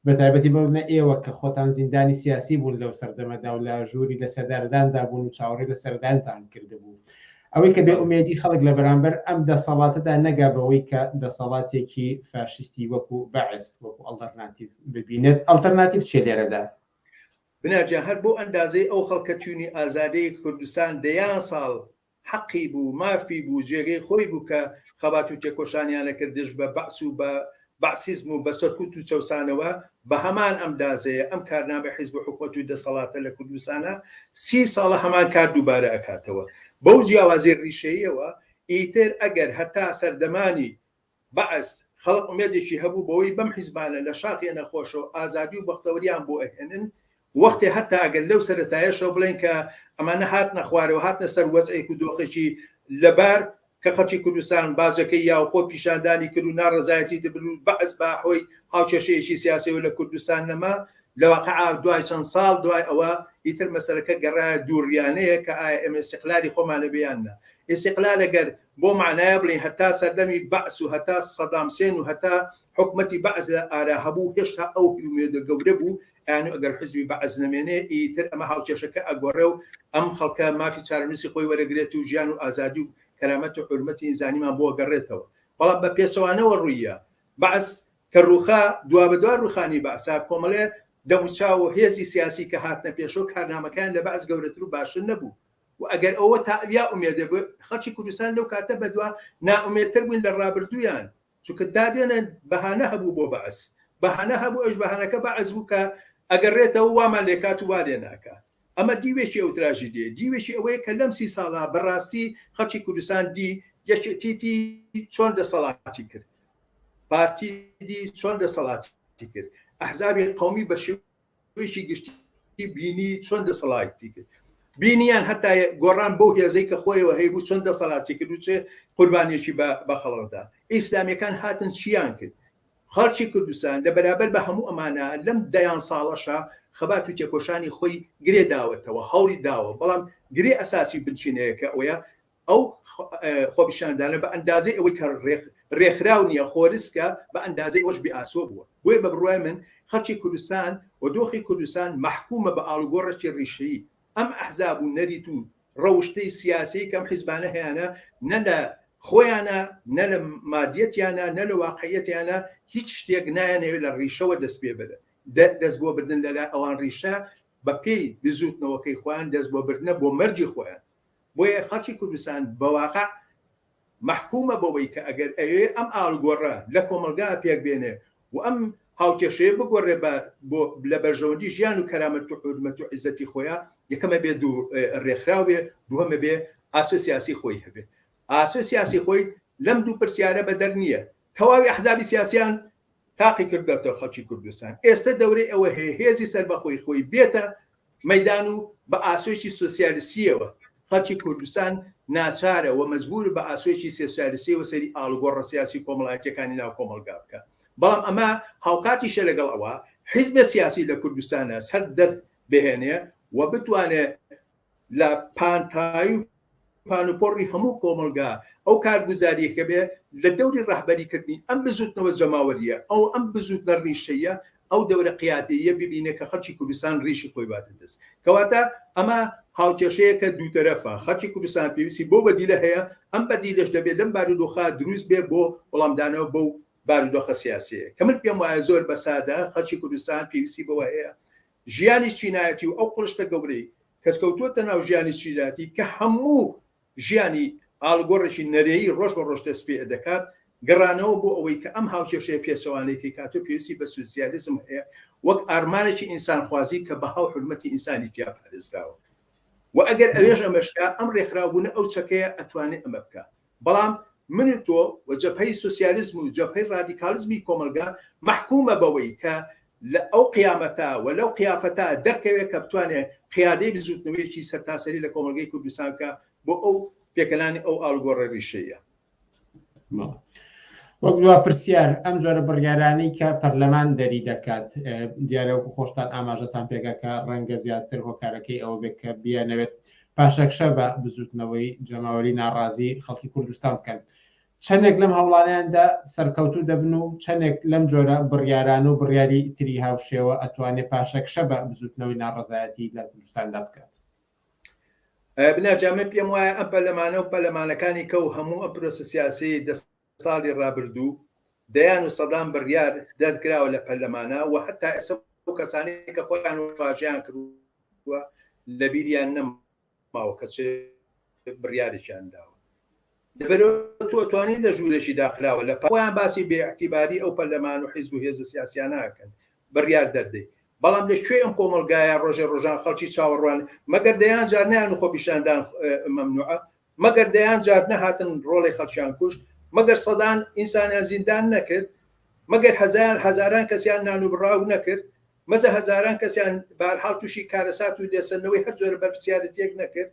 بە تایبەتی بڵنە ئێوە کە خۆتان زیندانی سیاسی بوون لەو سەردەمەدا و لە ژووری لە سەدارداندا بوون و چاوەڕێ لە سەردانتان کردبوو ئەوەی کە بێ ئومێدی خەڵک لە بەرامبەر ئەم دەسەڵاتەدا نەگا بەوەی کە دەسەڵاتێکی فاشیستی وەکو بەعس وەکو ئەڵتەرناتیڤ ببینێت ئەڵتەرناتیڤ چیە لێرەدا؟ بنار جان هەر بەو ئەندازەی ئەو خەڵکە تیونی ئازادەی کوردستان دەیان ساڵ حەقی بوو مافی بوو جێگەی خۆی بوو کە خەبات و تێکۆشانیان ئەکرد دژ بە بەعس و بە بەعسیزم و بە سەرکوت و چەوسانەوە بە هەمان ئەمدازەیە ئەم کارنامەی حیزب و حکومەت و دەسەڵاتە لە کوردستانا سی ساڵە هەمان کار دووبارە ئەکاتەوە بەو جیاوازی ڕیشەییەوە ئیتر ئەگەر هەتا سەردەمانی بەعس، خەڵک ئومێدێکی هەبوو بەوەی بەم حیزبانە لە شاخ یەنە خۆشەوە ئازادی و بەختەوەریان بۆ ئەهێنن، وەختێ هەتا ئەگەر لەو سەرەتایەشەوە بڵێین کە ئەمانە هاتنە خوارەوە هاتنە سەر وەزعێک و دۆخێکی لەبار کە خەڵکی کوردستان باجەکەی یا و خۆ پیشاندانی کرد و ناڕەزایەتی دەبرد و بەعس بە هۆی هاوکێشەیەکی سیاسیەوە لە کوردستان نەما، لە واقعا دوای چەند ساڵ دوای ئەوە ئیتر مەسەلەکە گەڕایە دووڕیانەیە کە ئایا ئێمە ئیستیقلالی خۆمان هەبێ یان نا. ئیستیقلال ئەگەر بۆ مەعنایە بڵێین هەتا سەردەمی بەعس و هەتا سەدام حسێن و هەتا حکومەتی بەعس لە ئارا هەبوو هێشتا ئەو ئومێدە گەورە بوو یانی ئەگەر حزبی بەعس نەمێنێ ئیتر ئەمە هاوکێشەکە ئەگۆڕێ و ئەم خەڵکە مافی چارەنووسی خۆی وەرەگرێت و ژیان و ئازادی و کەرامەت و حورمەتی ئینسانیمان بۆ گەڕێتەوە بەڵام بە پێچەوانەوە ڕوویە بەعس کە ڕووخا دوابەدوای ڕووخانی بەعسا کۆمەڵێ. دەموچاو و هێزی سیاسی کە هاتنە پێشەوە کارنامەکەیان لە بەعس گەورەتر و باشتر نەبوو و ئەگەر ئەوە تا ئەویا ئومێدە بوو خەڵکی کوردستان لەو کاتە بەدوا نائومێدتر بووین لە ڕابردوویان چونکە دادێنە بەهانە هەبوو بۆ بەعس بەهانە هەبوو ئەوش بەهانەکە بەعس بوو کە ئەگەڕێتەوە وامان لێکات و وا لێ ناکا ئەمە دیوێکی ئەو تراژیدیە دیوێکی ئەوەیە کە لەم سی ساڵە بەڕاستی خەڵکی کوردستان دی یەکێتیتی چۆن دەسەڵاتی کرد پارتی دی چۆن دەسەڵاتی کرد ئەحزابی قومی بە شێوەیەکی گشتی بینی چۆن دەسەڵاتی کرد بینیان هەتا گۆڕان بەو هێزەی کە خۆیەوە هەیبوو چۆن دەسەڵاتی کرد و چێ قوربانیەکی بە خەڵکدا ئیسلامیەکان هاتن چیان کرد خەڵکی کوردستان لە بەرابەر بە هەموو ئەمانە لەم دەیان ساڵەشا خەبات و تێکۆشانی خۆی گرێ داوەتەوە، هەوڵی داوە، بەڵام گرێ ئەساسی بنچینەیەکە ئەوەیە ئەو خۆپیشاندانە بە ئەندازەی ئەوەی کە رێکخراو نییە، خۆرسکە، بە ئەندازەی ئەوەش بێ ئاسۆ بووە. بۆیە بە بڕوای من خەڵکی کوردستان و دۆخی کوردستان مەحکوومە بە ئاڵوگۆڕێکی ڕیشەیی. ئەم ئەحزاب و نەریت و ڕەوشتەی سیاسیی کە ئەم حیزبانە هەیانە نە لە خۆیانە، نە لە مادیەتیانە، نە لە واقعیەتیانە هیچ شتێک نایانەوێت لە ڕیشەوە دەست پێ بەرن. دەست بۆ بردن لە لای ئەوان ڕیشە بە پێی بزووتنەوەکەی خۆیان دەست بۆ بردنە بۆ مەرگی خۆیان. بۆیە خەڵکی کوردستان بە واقع مەحکومە بەوەی کە ئەگەر ئەیەوێ ئەم ئاڵوگۆڕە لە کۆمەڵگا پێک بێنێ و ئەم هاوکێشەیە بگۆڕێ بە بۆ لە بەرژەوەندی ژیان و کەرامەت و حورمەت و عیزەتی خۆیا، یەکەم ئەبێ دوو ڕێکخراو بێ، دووهەم ئەبێ ئاسۆی سیاسی خۆی هەبێ. ئاسۆی سیاسی خۆی لەم دوو پرسیارە بەدەر نییە. تەواوی ئەحزابی سیاسیان تاقی کردۆتەوە خەڵکی کوردستان. ئێستە دەورەی ئەوە هەیە هێزی سەربەخۆی خۆی بێتە مەیدان و بە ئاسۆیەکی سۆسیالیستییەوە خەڵکی کوردستان ناچارە و مەجبوورە بە ئاسۆیەکی سێسیالیستییەوە سەیری ئاڵوگۆڕە سیاسی و کۆمەڵایەتییەکانی ناو کۆمەڵگا بکا. بەڵام ئەمە هاوکاتیشە لەگەڵ ئەوە حیزبە سیاسی لە کوردستانا سەر دەربهێنێ و بتوانێ لە پانتایی و پانوپۆڕی هەموو کۆمەڵگا ئەو کارگوزارییەکە بێ لە دەوری ڕەهبەریکردنی ئەم بزووتنەوە جەماوەرییە، ئەو ئەم بزووتنە ڕیشەییە، ئەو دەورە قیادەییە ببینێ کە خەڵکی کوردستان ڕیشی خۆی باتە دەست. کەواتە ئەمە هاوکێشەیەکە دووتەرەفە، خەڵکی کوردستان پێویستی بەو بەدیلە هەیە، ئەم بەدیلەش دەبێ لەم بارودۆخە دروست بێ بۆ وەڵامدانەوە بەو بارودۆخە سیاسییە کە من پێم وایە زۆر بە سادە خەڵکی کوردستان پێویستی بەوە هەیە ژیانی چینایەتی و ئەو قڵشتە گەورەی کەس کەوتووەتە ناو ژیانی چینایەتی کە هەموو ژیانی ئاڵوگۆڕێکی نەرێیی ڕۆژ بە ڕۆژ دەست پێ دەکات، گەڕانەوە بۆ ئەوەی کە ئەم هاوکێشەیە پێچەوانەی کەی کاتۆ پێویستی بە سوسیالیزم هەیە وەک ئارمانێکی ئینسانخوازی کە بەها و حورمەتی ئینسانی تیا پارێزراوە و ئەگەر ئەوێش ئەمەش کا ئەم ڕێکخراوبوونە ئەو چەکەیە ئەتوانێ ئەمە بکا. بەڵام من و تۆ و جەبهەی سوسیالیزم و جەبهەی ڕادیکالیزمی کۆمەڵگا مەحکومە بەوەی کە لە ئەو قیامەتە و لەو قیافەتە دەرکەوێ کە بتوانێ قیادەی بزووتنەوەیەکی سەرتاسەری لە کۆمەڵگەی کوردستان بکا بۆ ئەو پێکهێنانی ئەو ئاڵوگۆڕە ڕیشەییە. وەک دوا پرسیار ئەم جۆرە بڕیارانەی کە پەرلەمان دەری دەکات دیارە وەکو خۆشتان ئاماژەتان پێکا کە ڕەنگە زیاتر هۆکارەکەی ئەوە بێت کە بیانەوێت پاشەکشە بە بزوتنەوەی جەماوەری ناڕازی خەڵکی کوردستان بکەن چەندێک لەم هەوڵانیاندا سەرکەوتوو دەبن و چەندێک لەم جۆرە بڕیاران و بڕیاری تری هاوشێوە ئەتوانێ پاشەکشە بە بزوتنەوەی ناڕەزایەتی لە کوردستاندا بکات؟ بنار جان من پێم وایە ئەم پەرلەمانە و پەرلەمانەکانی کە و هەموو ئەم پرۆسە سیاسیەی دە ساڵی ڕابردوو دەیان و سەدان بڕیار دەرکراوە لە پەرلەمانە و هەتا ئێستا ئەو کەسانەی کە خۆیان واژەیان کردووە لەبیریان نەماوە کە چ بڕیارێکیان داوە لەبەرئەوە تۆ ئەتوانی لە ژوورێکی داخراوە لە خۆیان باسی بێ ئیعتیباری ئەو پەرلەمان و حیزب و هێزە سیاسیانە ئەکەن بڕیار دەردەی بەڵام لە کوێی ئەم کۆمەڵگایە ڕۆژێ ڕۆژان خەڵکی چاوەڕوان مەگەر دەیان جار نەیان و خۆپیشاندان مەمنوعە مەگەر دەیان جار نەهاتن ڕۆڵی خەڵکیان کوشت مەگەر سەدان ئینسانیان زیندان نەکرد مەگەر هەزار هەزاران کەسیان نان و بڕاو نەکرد مەزە هەزاران کەسیان بارحاڵ تووشی کارەسات و لێسەندنەوەی هەر جۆرە بەرپرسیارەتیەک نەکرد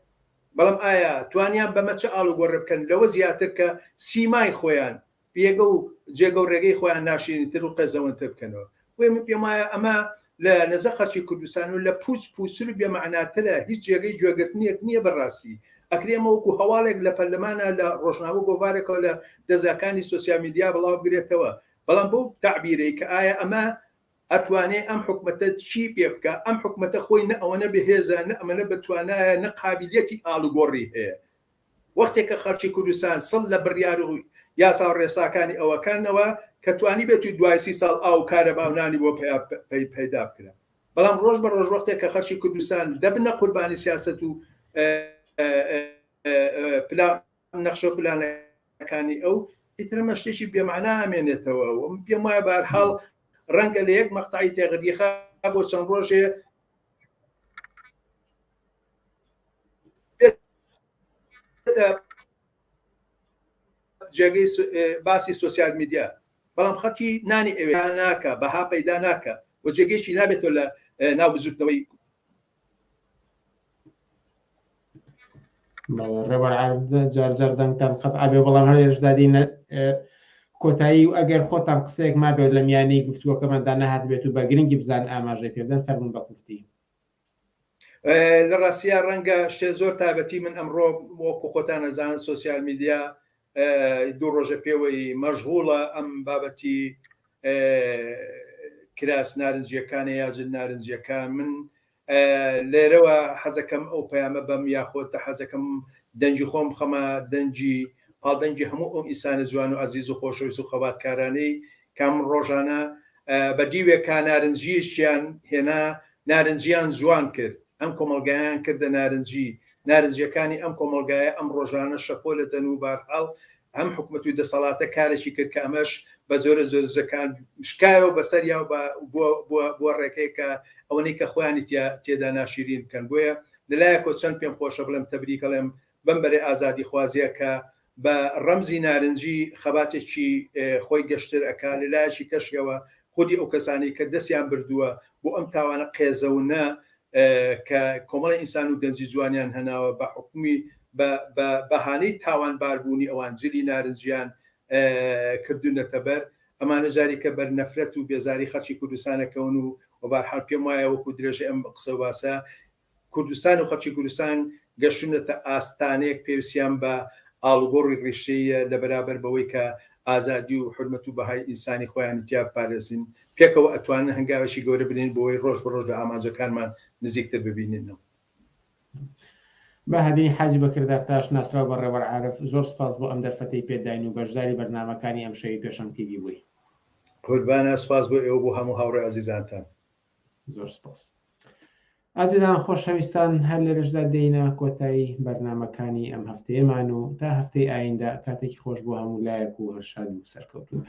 بەڵام ئایا توانیان بەمە چ ئاڵوگۆڕێ بکەن لەوە زیاتر کە سیمای خۆیان، پێگە و جێگە و ڕێگەی خۆیان ناشیرینتر و قێزەونتر بکەنەوە؟ بۆیە من پێم وایە ئەمە لە نەزەر خەڵکی کوردستان و لە پووچ پووچتر و بێمەعناترە، هیچ جێگەی گوێگرتنێک نییە بە ڕاستی. ئەکرێ ئەمە وەکوو هەواڵێک لە پەرلەمانا لە ڕۆژنامە و گۆڤارێکەوە لە دەزگاکانی سۆسیال میدیا بڵاو بگرێتەوە، بەڵام بەو تەعبیرەی کە ئایا ئەمە ئەتوانێ ئەم حکومەتە چی پێ بکا، ئەم حکومەتە خۆی نە ئەوەنە بەهێزە، نە ئەمەنە بەتوانایە، نە قابیلیەتی ئاڵوگۆڕی هەیە. وەختێک کە خەڵکی کوردستان سڵ لە بڕیار و یاسا و ڕێساکانی ئەوەکانەوە کە توانیبێتی دوای سی ساڵ ئاو و کارەبا و نانی بۆ پەیدا بکرا. بەڵام ڕۆژ بە ڕۆژ وەختێک کە خەڵکی کوردستان دەبنە قوربانی سیاست و نەخشە و پلانەکانی ئەو ئیتر ئەمە شتێکی بێمعنا ئەمێنێتەوە و من پێم وایە بەهەرحاڵ ڕەنگە لە یەک مەقتەعی تێغریخا بۆ چەند ڕۆژێ جێگەی باسی سۆسیال میدیا بەڵام خەڵکی نانی ئەوێ ناکە بەها پەیدا ناکە و جێگەیەکی نابێتەوە لە ناو بزوتنەوەی بەڵێ ڕێبەر عارف جار جار دەنگتان قەت ئابێ بەڵام هەر لێرەشدا دینە کۆتایی و ئەگەر خۆتان قسەیەک مابێت لە میانەی گفتوگۆکەماندا نەهاتبێت و بە گرنگی بزان ئاماژەی پێ بدەن فەرموون بە کورتی. لە ڕاستیا ڕەنگە شتێ زۆر تایبەتی من ئەمڕۆ وەکو خۆتان ئەزان سۆسیال میدیا دوو ڕۆژە پێوەی مەشغوڵە ئەم بابەتی کراس نارنجیەکانە یا جل نارنجیەکان من لێرەوە حەزەکەم ئەو پەیامە بەم یاخۆ حەزەکەم دەنگی خۆم بخەمە دەنگی پاڵ دەنگی هەموو ئەو ئینسانە جوان و ئازیز و خۆشەویست و خەباتکارانەی کام ڕۆژانە بە دیوێکا نارنجیەکیان هێنا نارنجیان جوان کرد ئەم کۆمەڵگایان کردە نارنجی نارنجیەکانی ئەم کۆمەڵگایە ئەم ڕۆژانە شەپۆلە دەن و بارحاڵ ئەم حکومەت و دەسەڵاتە کارێکی کرد کە ئەمەش بە جۆرە زۆرزەکان شکایەوە بەسەریا و بووە ڕێکەیە کە ئەوەنەی کە خۆیانی تێدا ناشیرین بکەن بۆیە لەلایەکەوە چەند پێم خۆشە بڵێم تەبریک ئەڵێم بەم بەرەی ئازادیخوازیە کە بە ڕەمزی نارنجی خەباتێکی خۆی گەشتر ئەکا، لە لایەکی کەشیەوە خودی ئەو کەسانەی کە دەستیان بردووە بۆ ئەم تاوانە قێزەونە کە کۆمەڵی ئینسان و گەنجی جوانیان هەناوە بە حکومی بە بەهانەی تاوانباربوونی ئەوان جلی نارنجیان کردونەتە بەر ئەمانە جاریکە بەر نەفرەت و بێزاری خەڵکی کوردستانەکەون و وەبارحاڵ پێم وایە وەکو درێژەی ئەم قسە و باسە کوردستان و خەڵکی کوردستان گەشتونەتە ئاستانەیەک پێویستیان بە ئاڵوگۆڕی ڕیشەییە لە بەرابەر بەوەی کە ئازادی و حورمەت و بەهای ئینسانی خۆیانی تیا بپارێزن، پێکەوە ئەتوانن هەنگاوێکی گەورە بنێن بۆوەی ڕۆژ بە ڕۆژ لە ئامانجەکانمان نزیکتر ببیننەوە. بەهادین حاجی بەکر دارتاش ناسراو بە ڕێبەر عارف زۆر سوپاس بۆ ئەم دەرفەتەی پێت داین و بەشداری بەرنامەکانی ئەمشەوی پێشەنگ تیڤی بووی. قوربانە سوپاس بۆ ئێوە بۆ هەموو هاوڕێ ئازیزانتان. زۆر سوپاس. ئازیزان خۆشەویستان هەر لێرەشدا دێینە کۆتایی بەرنامەکانی ئەم هەفتەیەمان و تا هەفتەی ئایندە کاتێکی خۆش بۆ هەموو لایەک و هەر شاد و سەرکەوتوو بن.